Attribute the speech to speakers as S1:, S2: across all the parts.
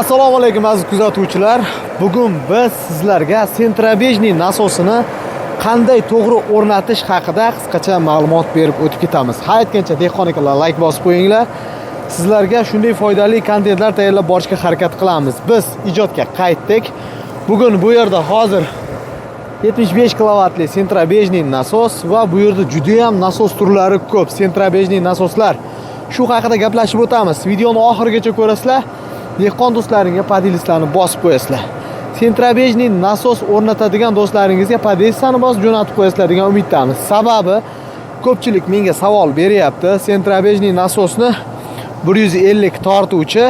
S1: Assalomu alaykum aziz kuzatuvchilar. Bugun biz sizlarga sentrobejniy nasosini qanday to'g'ri o'rnatish haqida qisqacha ma'lumot berib o'tib ketamiz. Ha aytgancha dehqon akalar like bosib qo'yinglar. Sizlarga shunday foydali kontentlar tayyorlab borishga harakat qilamiz. Biz ijodga qaytdik. Bugun bu yerda hozir 75 kilovatli sentrobejniy nasos va bu yerda juda ham nasos turlari ko'p, sentrobejniy nasoslar. Shu haqida gaplashib o'tamiz. Videoni oxirigacha ko'rasizlar. Dehqon do'stlaringga podelistlarni bosib qo'yasizlar. Sentrobejniy nasos o'rnatadigan do'stlaringizga podelistlarni bosib jo'natib qo'yasizlar degan umiddamiz. Sababi ko'pchilik menga savol beryapti. Sentrobejniy nasosni 150 tortuvchi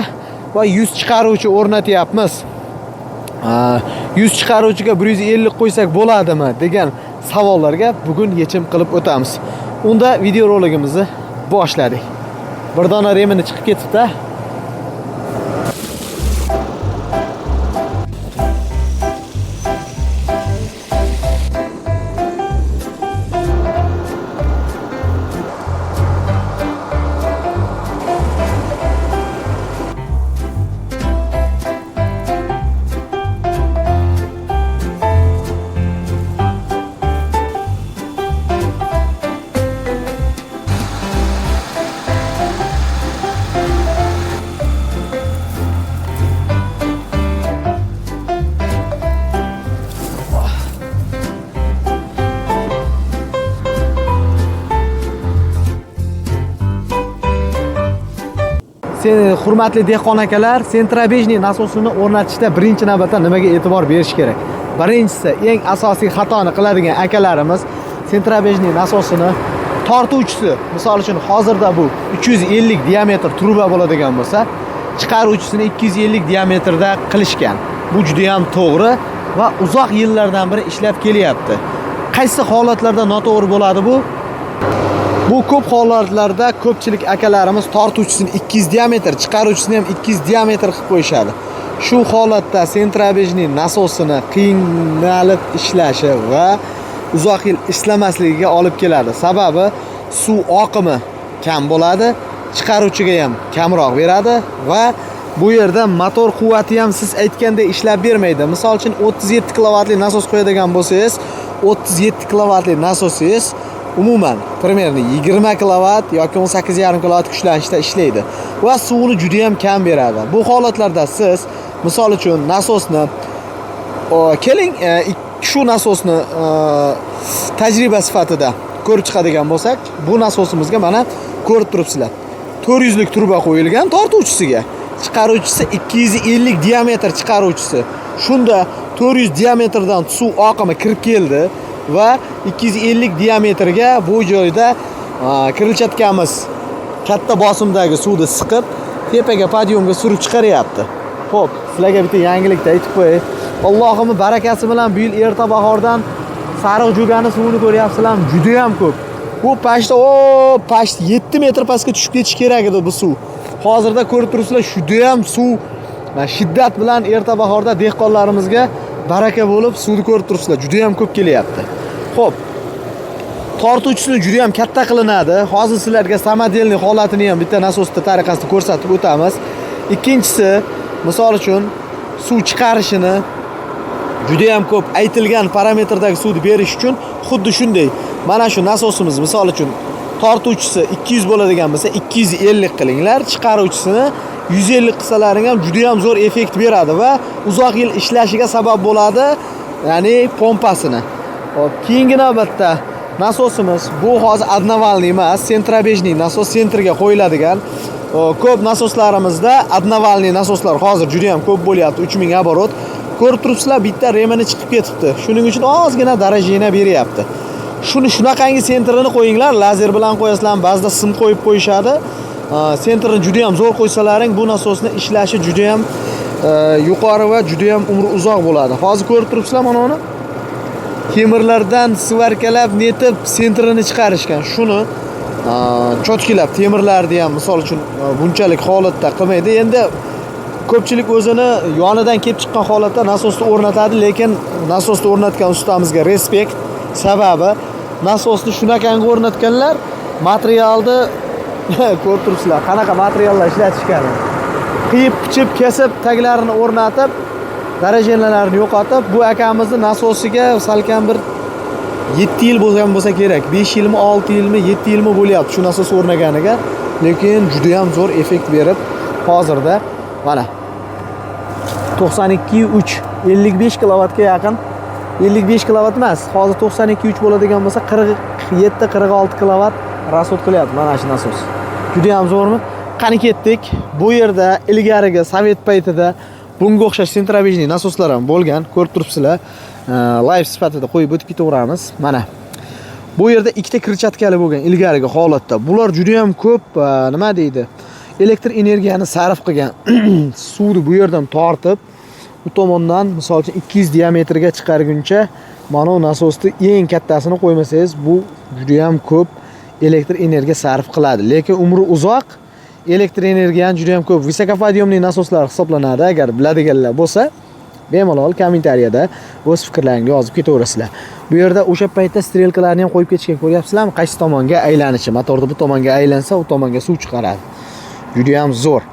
S1: va 100 chiqaruvchi o'rnatyapmiz. 100 chiqaruvchiga 150 qo'ysak bo'ladimi degan savollarga bugun yechim qilib o'tamiz. Unda videorolikimizni boshladik. Bir dona remini chiqib ketibdi. Sen hurmatli dehqon akalar, sentrobejniy nasosini o'rnatishda birinchi navbatda nimaga e'tibor berish kerak? Birinchisi, eng asosiy xatoni qiladigan akalarimiz sentrobejniy nasosini tortuvchisi, misol uchun hozirda bu 350 diametr truba bo'ladigan bo'lsa, chiqaruvchisini 250 diametrda qilishgan. Bu juda ham to'g'ri va uzoq yillardan beri ishlab kelyapti. Qaysi holatlarda noto'g'ri bo'ladi bu? Bu ko'p holatlarda ko'pchilik akalarimiz tortuvchisini 200 diametr, chiqaruvchisini ham 200 diametr qilib qo'yishadi. Shu holatda sentrobejniy nasosini qiynalib ishlashi va uzoq yil ishlamasligiga olib keladi. Sababi suv oqimi kam bo'ladi, chiqaruvchiga ham kamroq beradi va bu yerda motor quvvati ham siz aytgandek ishlab bermaydi. Misol uchun 37 kilovatli nasos qo'yadigan bo'lsangiz, 37 kilovatli nasosingiz umuman примерно 20 kilovat yoki 18,5 kilovat kuchlanishda ishlaydi va suvni juda ham kam beradi. Bu holatlarda siz misol uchun nasosni keling shu nasosni tajriba sifatida ko'rib chiqadigan bo'lsak, bu nasosimizga mana ko'rib turibsizlar. 400 lik truba qo'yilgan tortuvchisiga, chiqaruvchisi 250 diametr chiqaruvchisi. Shunda 400 diametrdan suv oqimi kirib keldi va 250 diametrga bu joyda krilchatkamiz katta bosimdagi suvni siqib tepaga podyumga surib chiqaryapti. Xo'p, sizlarga bitta yangilikni aytib qo'yay. Allohimning barakasi bilan bu yil erta bahordan sariq jo'gani suvini ko'ryapsizlarmi? Juda ham ko'p. Bu pashta, pasht 7 metr pastga tushib ketish kerak edi bu suv. Hozirda ko'rib turibsizlar, juda ham suv shiddat bilan erta bahorda dehqonlarimizga baraka bo'lib suvni ko'rib turibsizlar, juda ham ko'p kelyapti. Xo'p, tortuvchisini juda ham katta qilinadi. Hozir sizlarga samodelniy holatini ham bitta nasosda tariqasida ko'rsatib o'tamiz. Ikkinchisi, misol uchun suv chiqarishini juda ham ko'p aytilgan parametrdagi suvni berish uchun xuddi shunday mana shu nasosimiz misol uchun tortuvchisi 200 bo'ladigan bo'lsa 250 qilinglar, chiqaruvchisini 150 qilsalaring ham juda ham zo'r effekt beradi va uzoq yil ishlashiga sabab bo'ladi, ya'ni pompasini. Xo'p, keyingi navbatda nasosimiz bu hozir одновальный emas, sentrobejniy nasos sentrga qo'yiladigan. Ko'p nasoslarimizda одновальный nasoslar hozir juda ham ko'p bo'lyapti, 3000 оборот. Ko'rib turibsizlar, bitta remini chiqib ketibdi. Shuning uchun ozgina darajani beryapti. Shuni shunaqangi sentrini qo'yinglar, lazer bilan qo'yasizlar, ba'zida sim qo'yib qo'yishadi. Sentrini juda ham zo'r qo'ysalaring, bu nasosni ishlashi juda ham yuqori va juda ham umri uzoq bo'ladi. Hozir ko'rib turibsizlar mana uni. Temirlardan svarkalab netib sentrini chiqarishgan. Shuni chotkilab temirlarni ham misol uchun bunchalik holatda qilmaydi. Endi ko'pchilik o'zini yonidan kelib chiqqan holatda nasosni o'rnatadi, lekin nasosni o'rnatgan ustamizga respekt. Sababi nasosni shunaqangi o'rnatganlar, materialni ko'rib turibsizlar, qanaqa materiallar ishlatishgani. Qiyib, pichib, kesib, taglarini o'rnatib, darajalarni yo'qotib, bu akamizni nasosiga salkam bir 7 yil bo'lgan bo'lsa kerak. 5 yilmi, 6 yilmi, 7 yilmi bo'lyapti shu nasos o'rnaganiga. Lekin juda ham zo'r effekt berib, hozirda mana 92.3, 55 kilovatga yaqin. 55 kilovat emas, hozir 92.3 bo'ladigan bo'lsa, 47 46 kilovat расход qilyapti mana shu nasos. Juda ham zo'rmi? Qani, ketdik. Bu yerda ilgarigi sovet paytida bunga o'xshash центробежный nasoslar ham bo'lgan, ko'rib turibsizlar. Live sifatida qo'yib o'tib ketaveramiz. Mana bu yerda ikkita крыльчатка li bo'lgan ilgarigi holatda. Bular juda ham ko'p, nima deydi, elektr energiyani sarf qilgan. Suvni bu yerdan tortib, u tomondan, misol uchun, 200 diametrga chiqarguncha mana bu nasosni eng kattasini qo'ymasangiz, bu juda ham ko'p elektr energiya sarf qiladi. Lekin umri uzoq, elektr energiyani juda ham ko'p, высокоподъемный nasoslar hisoblanadi. Agar biladiganlar bo'lsa, bemalol kommentariyada o'z fikrlaringni yozib ketaverasizlar. Bu yerda o'sha paytda strelkalarni ham qo'yib ketishgan, ko'ryapsizlarmi, qaysi tomonga aylanishi. Motorni bu tomonga aylansa, u tomonga suv chiqaradi. Juda ham zo'r.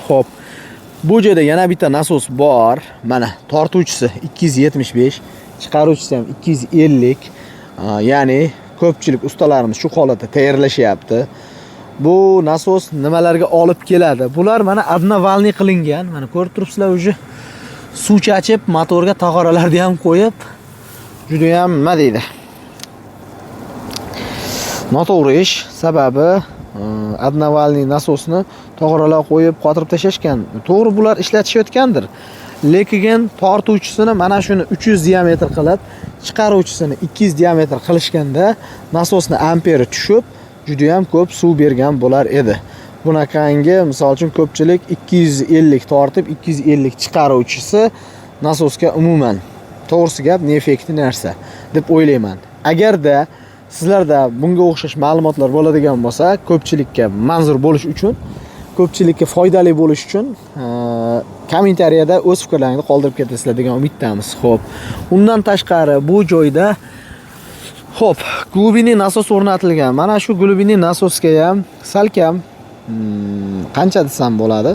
S1: Xo'p, bu joyda yana bitta nasos bor. Mana, tortuvchisi 275, chiqaruvchisi ham 250. Ya'ni ko'pchilik ustalarimiz shu holatda tayyorlashyapti. Bu nasos nimalarga olib keladi? Bular mana одновальный qilingan. Mana, ko'rib turibsizlar, уже suv chachib, motorga tog'oralarni ham qo'yib, juda ham, nima deydi, noto'g'ri ish. Sababi одновальный nasosni tog'oralar qo'yib, qotirib tashlashgan. To'g'ri, bular ishlatishayotgandir, lekin tortuvchisini mana shuni 300 diametr qilib, chiqaruvchisini 200 diametr qilishganda nasosni amperi tushib, juda ham ko'p suv bergan bo'lar edi. Bunaqangi, misol uchun, ko'pchilik 250 tortib, 250 chiqaruvchisi nasosga umuman, to'g'risi gap, неэффективный narsa deb o'ylayman. Agarda sizlarda bunga o'xshash ma'lumotlar bo'ladigan bo'lsa, ko'pchilikka manzur bo'lish uchun, ko'pchilikka foydali bo'lish uchun kommentariyada o'z fikrlaringni qoldirib ketasizlar degan umiddamiz. Xo'p, undan tashqari bu joyda, xo'p, глубинный nasos o'rnatilgan. Mana shu глубинный nasosga ham salkam, qancha desam bo'ladi,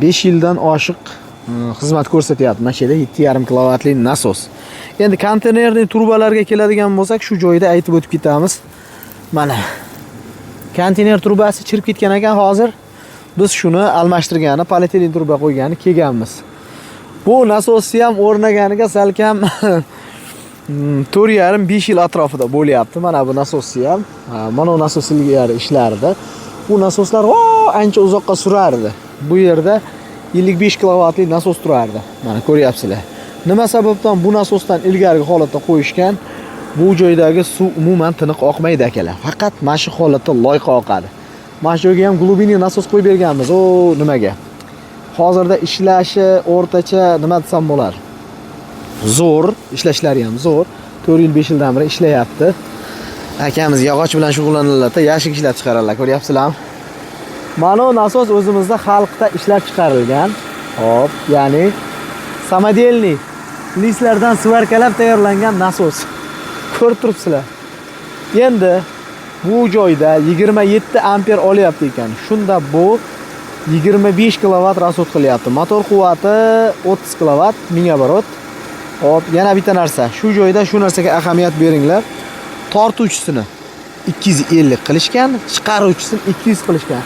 S1: 5 yildan oshiq xizmat ko'rsatyapti. Mana shu yerda 7,5 kilovatli nasos. Endi контейнерный trubalarga keladigan bo'lsak, shu joyda aytib o'tib ketamiz. Mana, konteyner trubasi chirib ketgan ekan. Hozir biz shuni almashtirgani, polietilen truba qo'ygani kelganmiz. Bu nasosni ham o'rnaganiga salkam 4,5-5 yil atrofida bo'lyapti. Mana bu nasosni ham, mana bu nasos ilgari ishlardi. Bu nasoslar ancha uzoqqa surardi. Bu yerda 55 kilovatli nasos turardi. Mana, ko'ryapsizlar. Nima sababdan bu nasosdan ilgarigi holatda qo'yishgan? Bu joydagi suv umuman tiniq oqmaydi, akalar. Faqat mana shu holatda loyqa oqadi. Mana shu joyga ham глубинный nasos qo'yib berganmiz. O nimaga? Hozirda ishlashi o'rtacha, nima desam bo'ladi, zo'r, ishlashlari ham zo'r. 4 yil, 5 yildan beri ishlayapti. Akamiz yog'och bilan shug'ullanadilar, yashik ishlab chiqaradilar, ko'ryapsizlarmi? Mana bu nasos o'zimizda xalqda ishlab chiqarilgan. Hop, ya'ni самодельный лист lardan сварка lab tayyorlangan nasos. Ko'rib turibsizlar. Endi bu joyda 27 amper olyapti ekan. Shunda bu 25 kilovat расход qilyapti. Motor quvvati 30 kilovat, 1000 оборот. Hop, yana bitta narsa. Shu joyda shu narsaga ahamiyat beringlar. Tortuvchisini 250 qilishgan, chiqaruvchisini 200 qilishgan.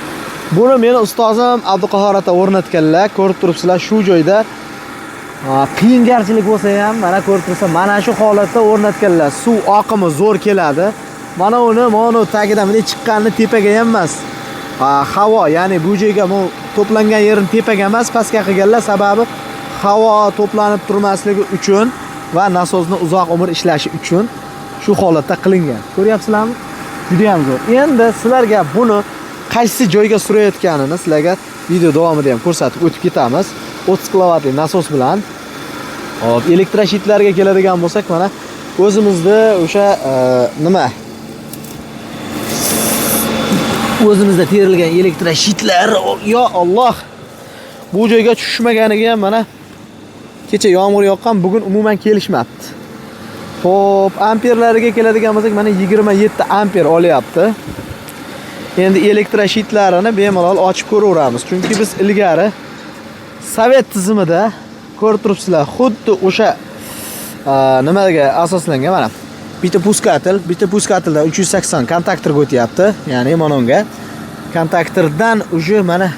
S1: Buni meni ustozim Abduqahhor aka o'rnatganlar. Ko'rib turibsizlar, shu joyda qiyingarchilik bo'lsa ham, mana, ko'rib turibsizlar, mana shu holatda o'rnatganlar. Suv oqimi zo'r keladi. Mana uni, mana tagidan bunday chiqqanini tepaga ham emas. Havo, ya'ni bu joyga bu to'plangan yerini tepaga emas, pastga qilganlar. Sababi havo to'planib turmasligi uchun va nasosni uzoq umr ishlashi uchun shu holatda qilingan. Ko'ryapsizlarmi? Juda ham zo'r. Endi sizlarga buni qaysi joyga surayotganini sizlarga video davomida ham ko'rsatib o'tib ketamiz. 30 kilovatli nasos bilan. Hop, электрощит larga keladigan bo'lsak, mana o'zimizda o'sha, nima? O'zimizda terilgan электрощит lar, yo Alloh. Bu joyga tushmaganiga ham mana kecha yomg'ir yoqqan, bugun umuman kelishmabdi. Xo'p, amperlariga keladigan bo'lsak, mana 27 amper olyapti. Endi elektroshitlarini bemalol ochib ko'raveramiz. Chunki biz ilgari sovet tizimida ko'rib turibsizlar, xuddi o'sha nimaga asoslangan mana. Bitta пускатель, bitta пускатель dan 380 kontaktorga o'tyapti, ya'ni manonga. Kontaktordan уже mana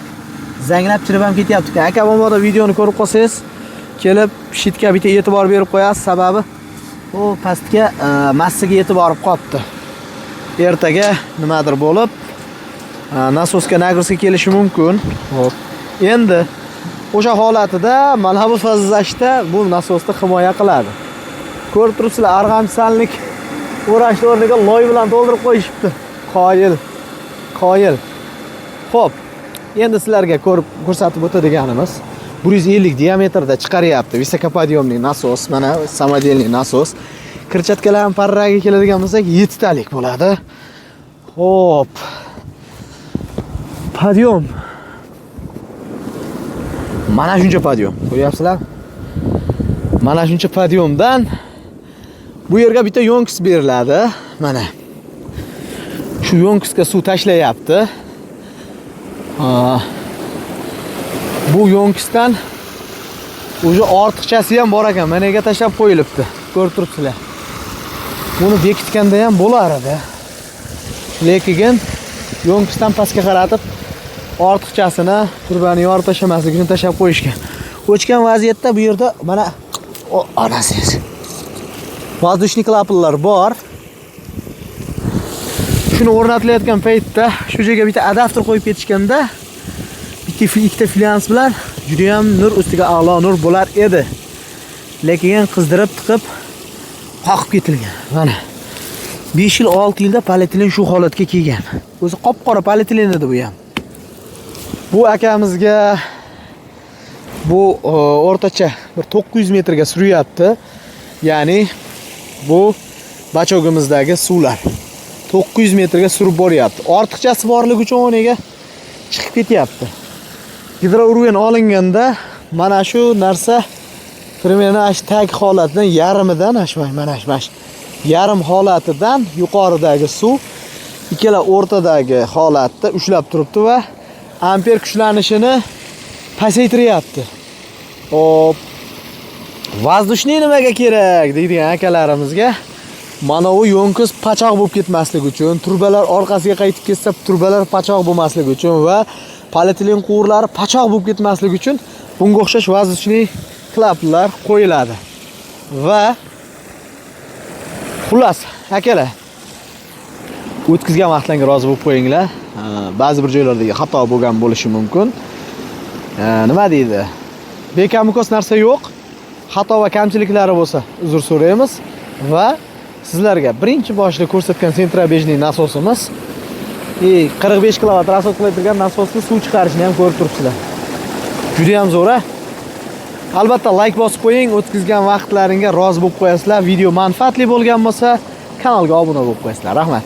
S1: zanglab chirib ham ketyapti. Aka, mabodo videoni ko'rib qolsangiz, kelib щит ga bitta e'tibor berib qo'yasiz, sababi u pastga massaga yetib borib qolibdi. Ertaga nimadir bo'lib, nasosga нагрузка kelishi mumkin. Xo'p. Endi o'sha holatida mana bu фазозащита bu nasosni himoya qiladi. Ko'rib turibsizlar, arg'amchisanlik o'rashni o'rniga loy bilan to'ldirib qo'yishibdi. Qoyil. Qoyil. Xo'p, endi sizlarga ko'rib ko'rsatib o'tadiganimiz 150 diametrda chiqaryapti высокоподъемный nasos, mana самодельный nasos. Крыльчатка larning parragiga keladigan bo'lsak, 7 talik bo'ladi. Xo'p. Подъём. Mana shuncha подъём. Ko'ryapsizlar? Mana shuncha подъём dan bu yerga bitta ёмкость beriladi. Mana. Shu ёмкость ga suv tashlayapti. Bu ёмкость dan уже ortiqchasi ham bor ekan. Mana yerga tashlab qo'yilibdi. Ko'rib turibsizlar. Buni bekitganda ham bo'lar edi. Lekin ёмкость dan pastga qaratib ortiqchasini turbani yorib tashlamaslik uchun tashlab qo'yishgan. O'chgan vaziyatda bu yerda mana onasiz. Воздушный klapanlar bor. Shuni o'rnatilayotgan paytda shu joyga bitta adapter qo'yib ketishganda bitta ikkita flyans bilan juda ham nur ustiga a'lo nur bo'lar edi. Lekin qizdirib tiqib qoqib ketilgan. Mana 5 yil 6 yilda polietilen shu holatga kelgan. O'zi qop-qora polietilen edi bu ham. Bu akamizga bu o'rtacha bir 900 metrga suryapti. Ya'ni bu бачок imizdagi suvlar 900 metrga surib boryapti. Ortiqchasi borligi uchun o'rniga chiqib ketyapti. Гидроуровень olinganda mana shu narsa примерно shu tag holatidan yarmidan shu mana shu yarim holatidan yuqoridagi suv ikkala o'rtadagi holatda ushlab turibdi va amper kuchlanishini pasaytiryapti. Hop. Воздушный nimaga kerak deydigan akalarimizga mana u ёмкость pachoq bo'lib ketmasligi uchun, trubalar orqasiga qaytib ketsa, trubalar pachoq bo'lmasligi uchun va polietilen quvurlari pachoq bo'lib ketmasligi uchun bunga o'xshash воздушный klaplar qo'yiladi. Va xullas, akalar, o'tkazgan vaqtlarga rozi bo'lib qo'yinglar. Ba'zi bir joylardagi xato bo'lgan bo'lishi mumkin. Nima deydi? Bekamu-ko'st narsa yo'q. Xato va kamchiliklari bo'lsa, uzr so'raymiz va sizlarga birinchi boshida ko'rsatgan центробежный nasosimiz и 45 kilovat расход qiladigan nasosni suv chiqarishini ham ko'rib turibsizlar. Juda ham zo'r, a? Albatta layk bosib qo'ying, o'tkazgan vaqtlaringga rozi bo'lib qo'yasizlar. Video manfaatli bo'lgan bo'lsa, kanalga obuna bo'lib qo'yasizlar. Rahmat.